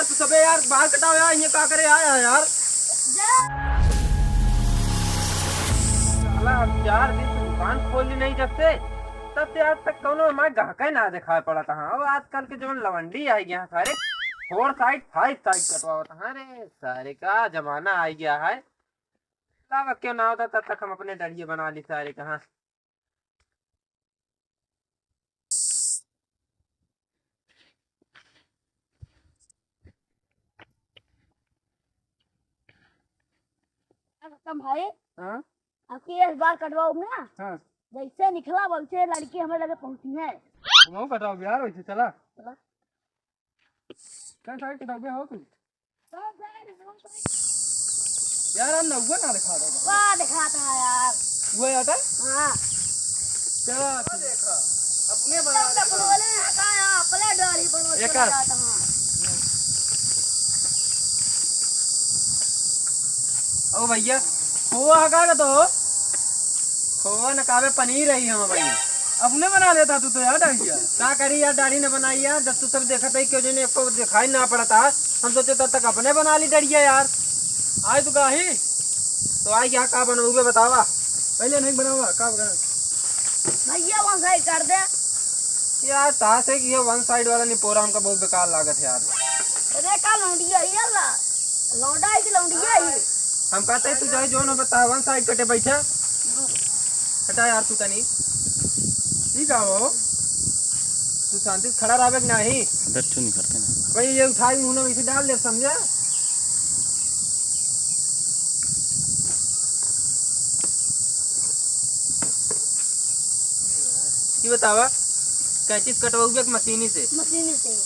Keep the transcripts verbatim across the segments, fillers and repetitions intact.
तू सबे यार बाल कटावे आए, ये का करे आया है यार? साला, अब चार दिन से दुकान खोली नहीं जब से, तब से आज तक कौनो हमारे ग्राहक ना दिखाई पड़त है। और आजकल के जवन लवंडी आई गया है सारे, four side, five side कटवावत है। अरे सारे, का जमाना आई गया है। लावा, क्यों ना होता, तब तक हम अपने डरिये बना ली सारे। कहाँ खत्म भाई। हाँ? आपके ये बाल कटवाओ ना। हाँ। जैसे निकला वैसे लड़की हमारे लगे पहुंची है। हम कटाओ यार, वैसे चला। चला। कौन side कटाओगे हो तुम? यार, हम नौवा ना दिखा रहा। वाह, दिखाता है यार। वो है आता? हाँ। चलो। देखा, अपने बना एकदम लेता। बोले ना, का यार, अपने डर ही बनो, एक चला आ। जाता हूँ। ओ भैया, खोआ हका का तो? खोआ न काबे, पनीर है हम भाई। अपने बना लेता तू तो यार डरिया। का करी यार, दाढ़ी न बनाई यार, जब तू सब देखत है, क्यों जने को दिखाई ना पड़ता। हम सोचे तब तक अपने बना ली डरिया यार। आए तू काही? तो आई क्या, का बनोगे बतावा? पहले नहीं बनावा, का बना? भैया, one side कर दे। यार, तासे कि ये one side वाला निपोरा हमका बहुत बेकार लागत है यार। अरे, का लौंडिया ही है ला? लौंडा है कि लौंडिया ही? हम कहते हैं, तू जाए जो ना बता, one side कटे बैठा। हटा यार, तू तनी। ई का हो? तू शांति से खड़ा रहबे कि नाही? इधर क्यों नहीं करते ना? भाई, ये उठाई मुंह में इसे डाल दे, समझा? ये बतावा, कैंची से कटवाउबे कि मशीनी से? मशीनी से।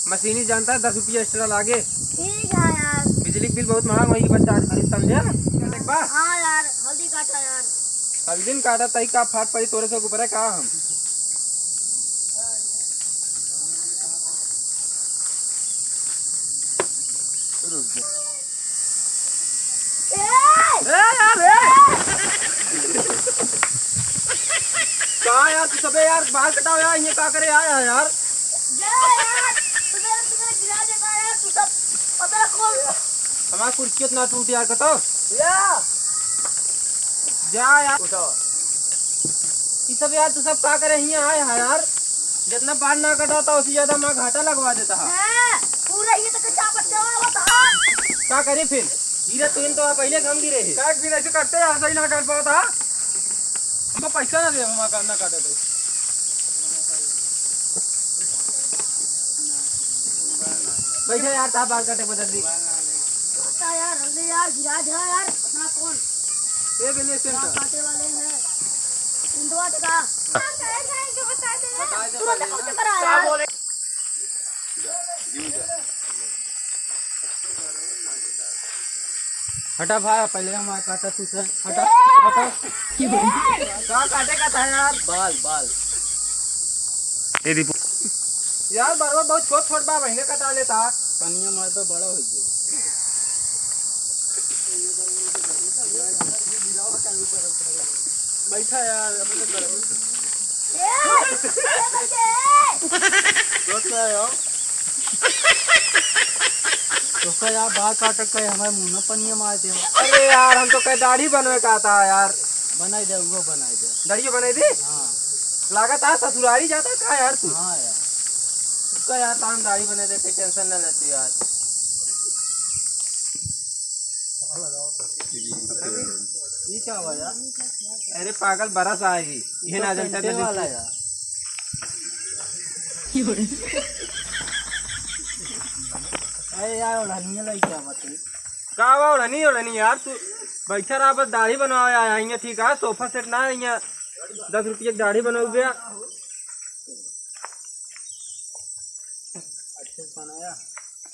मशीनी जानता है, दस रुपया extra लागे। ठीक है यार। बिजली के बिल बहुत महंग होई, बच्चा, अरे समझे? देख बा। हाँ यार, हल्दी काटा यार। हल्दी न काटा, तई का फाट पड़ी तोरे से ऊपर है का हम? रुक जा। ए! ए यार, ए! का यार, तू सबे यार, बाल कटाओ यार, ये का करे आया है यार? जा यार, सुबह सुबह गिरा देता है यार, तू सब पतरा खोल। हमार कुर्सी इतना टूट यार, कतो? या। जा यार। उठाओ। ये सब यार, तू सब का करे हियां आए है यार? जितना बाल ना कटाता, उसी ज्यादा माँ घाटा लगवा देता है। हाँ, पूरा ये तो कच्चा पत्ते वाला होता है। का करी फिर? गिरे तो इन तो आप पहले कम गिरे है। काट भी नहीं करते यार, सही ना काट पाता। हमको पैसा ना दे, हम ना काटे तो। बैठा यार, ता बाल काटे बदल दी। काटा यार, हल्दी यार, गिरा जा यार, अपना कौन? ये भी ले बाल सेंटर। काटे वाले हैं। इंदवा का। बता दे, तुरंत बता दे। कौन से करा यार? हटा भाई, पहले हमारा काटा तू से। हटा, हटा। का काटे का था यार? बाल, बाल। ए दीपू। यार, बरवा बहुत छोट छोट बा, महीने कटा लेता। पनिया मार तो बड़ा हो गया। बैठा यार, अपने करो। दोस्त आए हो? तोका यार बाल काटे के हमारे मुंह में पनिया मार दे। अरे यार, हम तो कहे दाढ़ी बनवे का था यार। बनाई दे, वो बनाई दे। दाढ़ी बनाई दे? हाँ। लागत है ससुरारी जाता का यार तू? हाँ यार। उसका यार, तान दाढ़ी बने देते, tension ना लेते यार। ये क्या हुआ यार? अरे पागल, बरस आएगी। ये तो ना जनता पेंटे तो वाला दूसरी यार। अरे यार, ओढ़निया लाई क्या बात है? का बा ओढ़नी, ओढ़नी यार, तू बैठा रहा, बस दाढ़ी बनवावे आया है, ठीक है, sofa set ना है, यहाँ दस रुपये की दाढ़ी बनवाओगे। अच्छे से बनाया।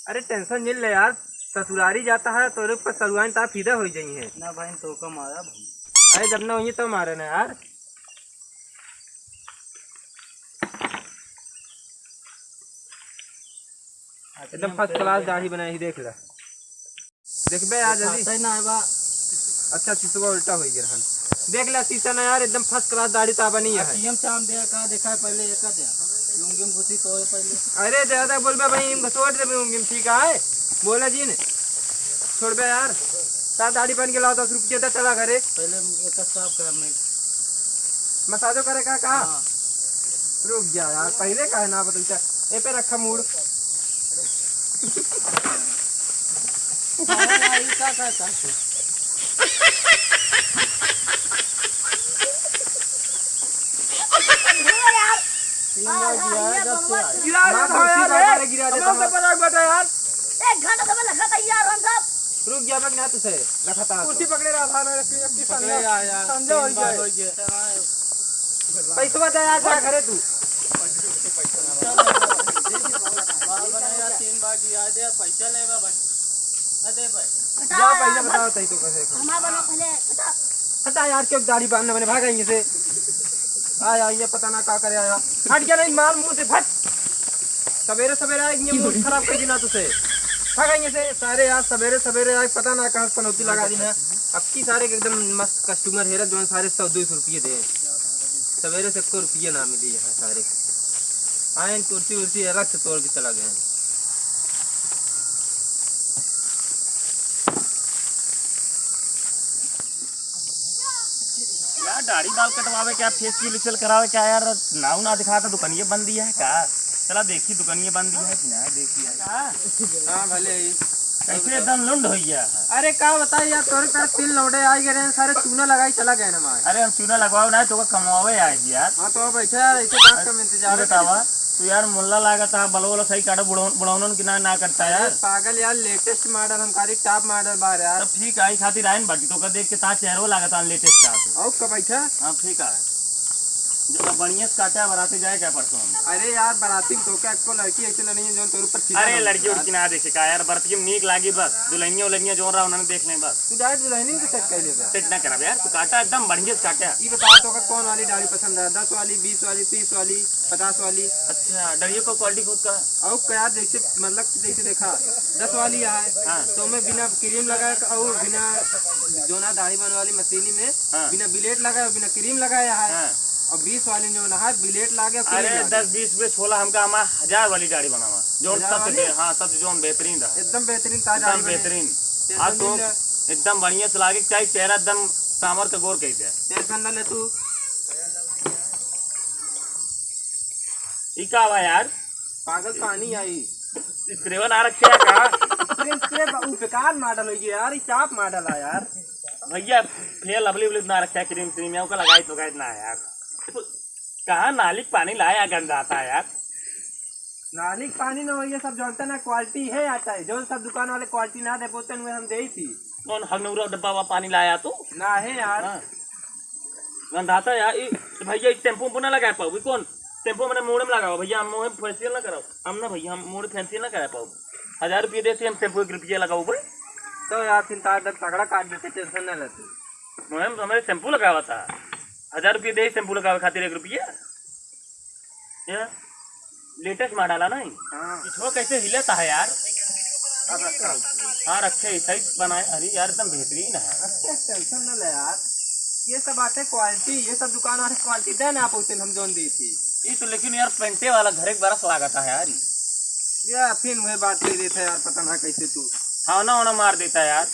अरे tension नहीं ले यार, ससुरारी जाता है, तोरे पर सरुआइन ता फीदा हो जाई है। ना भाई, तो का मारा भाई। अरे जब ना होइए तो मारे ना यार। एकदम first class दाढ़ी बनाई, देख ले। देखबे यार जल्दी। खाता ही ना है बा। अच्छा, शीशवा उल्टा हो गया रहन। देख ले शीशा ना यार, एकदम first class दाढ़ी ता बनी है। सीएम चाम दे का देखा है पहले, एक दे। लुंगी में घुसी तो पहले। अरे ज्यादा बोलबे भाई, हम घसोट देबे लुंगी में, ठीक है? बोला जी ने। छोड़बे यार। ता दाढ़ी बन के लाओ, दस रुपये दे, चला घरे। पहले एकर साफ कर, मैं मसाजो करे का, का? हाँ। रुक जा यार, पहले काहे ना बतलता? ए पे रखा मूड़। अरे यार, ई का, का, का? गिरा दे ना, था यार, कुर्सी रे। का गिरा दे हम लोग था। तो बड़ा बेटा यार। एक घंटा से मैं लगा था यार, हम सब। रुक गया, मैं ना तुझसे रखा था। कुर्सी पकड़े रहा था, मैं रखी, रखी पकड़े संजय, यार, यार, संजय हो तीन बार गए। हो गए। पैसवा दे यार, जा घरे तू। बाल बनाया, तीन बार गिरा दे, पैसा लेगा भाई। ना दे भाई। जा, पैसा बताओ, तई तो कैसे खाओ। हमारा बना पहले, बता। हटा यार, क्यों दाढ़ी बांधने बने, भाग यहीं से। आया, ये पता ना का करे आया। हट गया नहीं, मार मुंह से, फट। सवेरे सवेरे आए, ये मूड खराब कर देना तुझसे। भाग यहीं से, सारे यार सवेरे सवेरे आए, पता ना कहाँ से पनौती लगा दी ना। अब की सारे के एकदम मस्त कस्टमर हेरा, जो सारे सौ दो सौ रुपये दे। सवेरे से एको रुपये ना मिली है सारे के। आए, कुर्सी उर्सी अलग से तोड़ के चला गए हैं। यार, दाढ़ी बाल कटवावे क्या, फेशियल वेशियल करावे क्या यार? नाऊ ना दिखाता, दुकानिये बंद दिया है का? चला देखी, दुकानिये बंद दिया है कि ना, देखी यार। हाँ, भले ही। कैसे एकदम लुंड हो गया है? अरे, का बताई यार, तोरे कर तीन लौंडे आ गए रहे, सारे चूना लगाई चला गए ना मार। अरे, हम चूना लगवाओ ना, तो कमवावे आए जी यार। हाँ, तो बैठा यार, ऐसे बात का इंतजार तू बतावा, तू यार मुल्ला लागत है, बलो बलो सही काटा, बुढ़ौन, बुढ़ौनन की ना, ना करता अरे यार। पागल यार, लेटेस्ट मॉडल, हम खाली टॉप मॉडल बार यार। तब ठीक है, आई खातिर आइन बाटी, तो का देख के ता चेहरो लागत है लेटेस्ट का। आओ का बैठा? हाँ, ठीक है। जो बढ़िया से काटा, बराते जाए क्या परसों हम? अरे यार, बराती में तो क्या एको लड़की ऐसे नहीं है, जो तोर ऊपर फिदा अरे, ना लड़की उड़की ना देखे का यार, बराती में नीक लागी बस, दुल्हनिया उल्हनिया जो रहा, उन्होंने देख लें बस। तू डायरेक्ट दुल्हनी को सेट कर लेगा। सेट ना करब यार, तू काटा एकदम बढ़िया से काटा। ये बताओ तो का कौन वाली दाढ़ी पसंद है, दस वाली, बीस वाली, तीस वाली, पचास वाली? अच्छा, दाढ़ी को क्वालिटी खुद का? और का यार, जैसे मतलब कि जैसे देखा, दस वाली है, हाँ। तो मैं बिना क्रीम लगाए का और बिना जो ना दाढ़ी बनने वाली मशीनी में हाँ। बिना ब्लेड लगाए, बिना क्रीम लगाए है। हाँ। और बीस वाली जो ना है, ब्लेड लागे, क्रीम अरे, लागे। दस, बीस, बीस, सोलह, हमका हमार हजार वाली दाढ़ी बनावा, जो हजार सबसे वाली? बे-, हाँ, सब जो बेहतरीन रहा। एकदम बेहतरीन ताजा एकदम दाढ़ी बने। बेहतरीन। टेंशन आ तो नहीं ले। एकदम बढ़िया से लागे, चाहे चेहरा एकदम सांवर का गोर कह दे। टेंशन ना ले तू। ई का बा यार? पागल पानी आई। स्प्रेवा ना रखे है का? स्प्रे, स्प्रे बा-, उ बेकार मॉडल हो गया यार, ई चाप मॉडल है यार। भैया, फेयर लवली ववली ना रखे है, क्रीम क्रीम या ओका लगाई तो लगाई ना है यार। कहाँ नाली के पानी लाया, गंधाता है यार। नाली के पानी ना हो, ये सब जानते ना, क्वालिटी है आता है, जो सब दुकान वाले क्वालिटी ना दे बोलते हैं, उन्हें हम दे ही थी। कौन हगनौरा डब्बा वा पानी लाया तू? ना है यार। हाँ। गंधाता यार, ई भैया, ई टेम्पो में ना लगाए पाओ, ई कौन टेम्पो मैंने मोड़े में लगाओ भैया, हम मोहे फेशियल ना कराओ, हम ना भैया, हम मोड़े फेशियल ना कराए पाओ। हजार रुपये देते हम टेम्पो एक रुपया लगाओ भाई। तो यार, चिंता एकदम तगड़ा काट देते, टेंशन ना लेते। मोहे में हमारे टेम्पो लगावा था, हजार रुपये दे टेम्पो लगावे खातिर एक रुपया। ये लेटेस्ट मॉडल है ना? हाँ। पिछवा कैसे हिलता है यार? अब रखा है। हाँ, रखे, सही बनाए। अरे यार, एकदम बेहतरीन है। अच्छा, टेंशन ना ले यार, ये सब बातें क्वालिटी, ये सब दुकान वाले क्वालिटी दे ना आप, उस दिन हम जोन दी थी। ये तो लेकिन यार, पेंटे वाला घर एक बरस लागत है यार। ये फिर वही बात कह रहे थे यार, पता ना कैसे तू। हाँ ना, ना मार देता यार।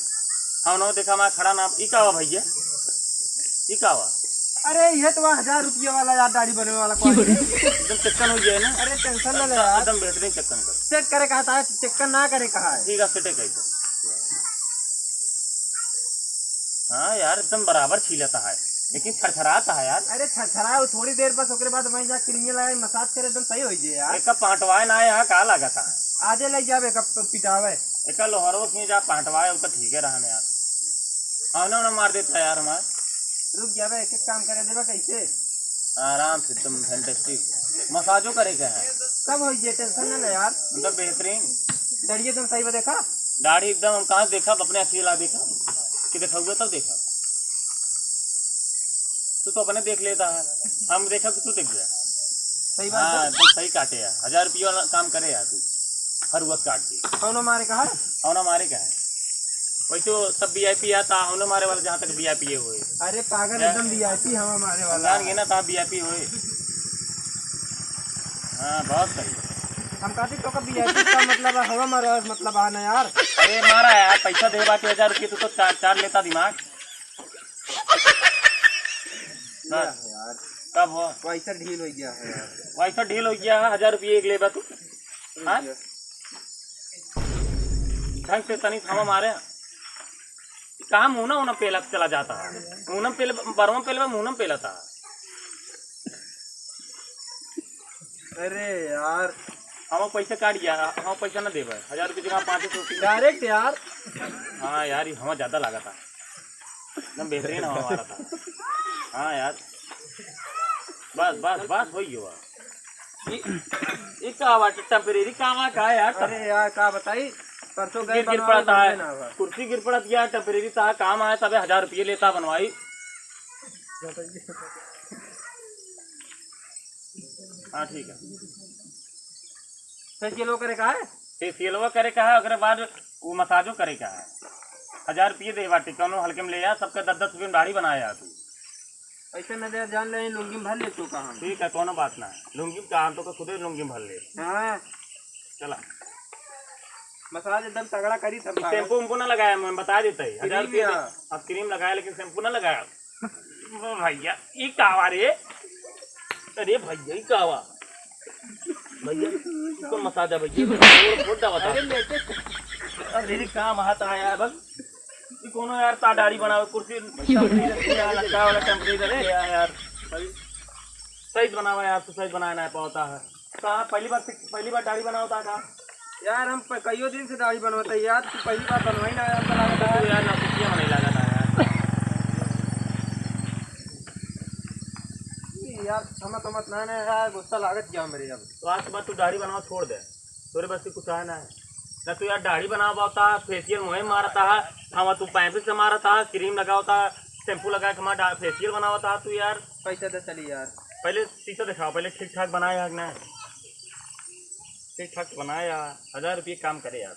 हाँ ना, देखा मैं खड़ा ना, ई का हुआ भैया? ई का हुआ? अरे, ये तो वहाँ हजार रुपये वाला यार, दाढ़ी बनने वाला कौन है? एकदम चिक्कन हो गया है ना? अरे, टेंशन ना ले यार। एकदम बेहतरीन चिक्कन कर। सेट करे कहा था, चिक्कन ना करे कहा है। ठीक है, सेटे कही तो। हाँ यार, एकदम बराबर छीलता है, लेकिन छरछराता है यार। अरे, छरछराओ थोड़ी देर बस, ओकरे बाद मैं जा क्रीम लगाए, मसाज करे, एकदम सही हो जाए यार। एक पाटवाए ना है, यहाँ का लागत है? आजे ले जावे, एक पिटावे। एक लोहरवा के जा पाटवाए, ओकर ठीक है रहने यार। हाँ ना, ना मार देता है यार हमार। रुक जा बे, एक एक काम करे देबा कैसे? आराम से, एकदम फैंटास्टिक। मसाजो करे के है। सब हो जे, टेंशन ना ले यार। मतलब बेहतरीन। दाढ़ी एकदम सही बा, देखा? दाढ़ी एकदम हम कहाँ देखा, अपने अखिए ला देखा कि देखा हुआ तब देखा। तू तो अपने देख लेता है, हम देखा कि तू देख गया। सही बात हाँ, है। एकदम सही काटे यार, हजार रुपये वाला काम करे यार तू, फरुआ काट के। कौनो मारे कहा? कौनो मारे का है? वही तो सब वीआईपी आता, हमने मारे वाला जहाँ तक वीआईपी हुए। अरे पागल, क्या? एकदम वीआईपी हवा मारे वाला जान गए है। ना, तहाँ वीआईपी हुए। हाँ, बहुत सही। हम कहती तो कभी VIP का मतलब है, हवा मारा है, मतलब है ना यार। अरे मारा यार, पैसा दे बाकी हजार रुपये, तू तो चार, चार लेता दिमाग। बस। यार। कब हो? वैसा ढील हो गया है यार। वैसा ढील हो गया है, हजार रुपये एक लेबा तू। हाँ? रुक जा। ढंग से तनी हवा मारे। कहाँ मुहना उहना पेला चला जाता है? मुहना पेले, बरवा पेले, मुहना पेला था। अरे यार। हम पैसा काट गया, हम पैसा ना देबे। हजार रुपये जमा पाँच सौ। Direct यार। हाँ यार, ये हवा ज्यादा लगा था। एकदम बेहतरीन हवा मारा था। हाँ यार। बस, बस, बस, हो गया। ये, ये का बात, temporary काम आ का यार? अरे यार, का बताई, परसों गए गिर, गिर बनवावे, पड़ता बनवे है। ना हुआ। कुर्सी गिर पड़त गया, temporary सा काम आया, तबे हजार रुपये लेता बनवाई। हाँ, ठीक है। Facial वो करे का है? Facial वो करे का है, ओकरे बाद वो मसाजो करे का है। हजार रुपये दे बाटे, कौनो हल्के में ले आ, सबके दस दस रुपये में दाढ़ी बनाया तू। ऐसे न दे, जान ले, लुंगी में भर ले तू काम। ठीक है, कौनो बात ना है। लुंगी में काम तो खुदे लुंगी में भर ले। हाँ। चला। मसाज एकदम तगड़ा करी तब तू काम। Shampoo उम्पू ना लगाया, मैं बता देता ही। हजार रुपये दे। हाँ। अब cream लगाया, लेकिन shampoo ना लगाया। ओ भैया, ई का आवा रे? अरे भैया, ई का आवा? भैया, ई कौन मसाज है भैया? गोड़ फोड़ देवा था। अरे लेटे। अरे, ई का महत आया है बस? ई कोनो यार ता दाढ़ी बनावे, कुर्सी, लटका वाला temporary रखे है यार। सही बनावा यार, तू सही बनाया ना पावता है। कहाँ पहली बार से, पहली बार दाढ़ी बनावता का? यार, हम प-, कईयो दिन से दाढ़ी बनवता है यार, तू पहली बार बनवाई ना यार, तो लागत तू है। यार, ना कुछ नहीं लगा था यार। यार, समझ, समझ ना, ना यार, गुस्सा लागत गया मेरे अब। तो आज के बाद तू दाढ़ी बनावा छोड़ दे, तोरे बस की कुछ आया ना है। ना तू यार दाढ़ी बनावा होता, facial मोहे मारता है, हम तू pipe से मारता, cream लगावता, shampoo लगा के हमारा facial बनावता तू यार। पैसा दे चली यार। पहले शीशा दिखाओ, पहले ठीक ठाक बनाया है कि ना? ठीक ठाक बनाया, हजार रुपये काम करे यार।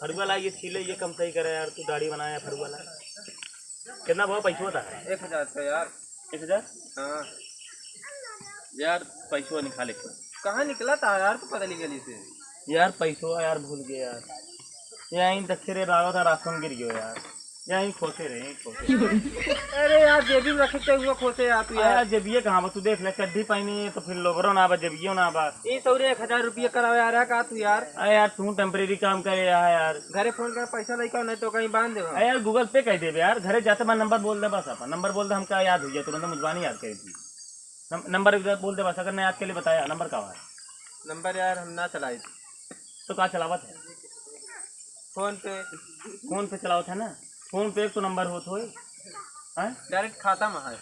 फरुआ ला ये छीले, ये कम सही करे यार, तू दाढ़ी बनाया फरुआ ला। कितना भाव पैसा होता है? एक हजार का यार। एक हजार? हाँ। यार, पैसा निकाले। कहाँ निकला था यार, तू पता नहीं गली से? यार, पैसा यार, भूल गया यार। यहीं दक्षिण रे रावा था, रास्ता में गिर गयो यार। यहीं खोसे रहे, यहीं खोसे। अरे यार, जेबी में रखे थे, हुआ खोसे यार तू अरे यार। यार, जेबिये कहाँ बा? तू देख ले, चड्ढी पहनी है तो फिर लोवरो ना बा, जेबियो ना बा। ई सौरे एक हजार रुपया करावे आ रहा का तू यार? अरे यार, तू temporary काम करे यहाँ यार। घरे phone कर, पैसा लेके आओ, नहीं तो कहीं बांध दे। अरे यार, Google Pay कर देबे यार, घरे जाते मैं number बोल दे बस, अपन number बोल दे, हमका याद हो गया तुरंत, मुझबानी याद करी थी। नम-, number एक बार बोल दे बस, अगर नहीं याद के लिए बताया, number का है? Number यार, हम ना चलाई। तो का चलावत है? PhonePe। PhonePe चलावत है ना? PhonePe एक तो number होत होई, हैं? Direct खाता में है।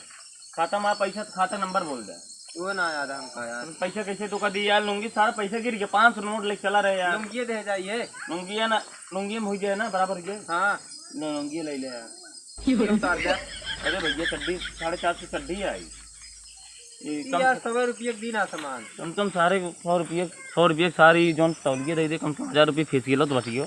खाता में पैसा तो खाता number बोल दे। वो ना याद है हमका यार। पैसा कैसे तो का दी यार, लुंगी सारा पैसा गिर गया, पाँच सौ नोट लेके चला रहे यार। लुंगिये दे जाइए। लुंगिया ना, लुंगिये में हुई जाए ना, बराबर हुई जाए। हाँ। ले, लुंगिये ले ले यार। ये उतार दे। अरे भैया, चड्ढी, साढ़े चार सौ चड्ढी आई। ये कम यार, से सौ रुपये के दिन आ सामान। कम कम साढ़े सौ रुपये, सौ रुपये सारी जौन तौलिए दे दे, कम से कम हजार रुपये facial हो तो बच गयो।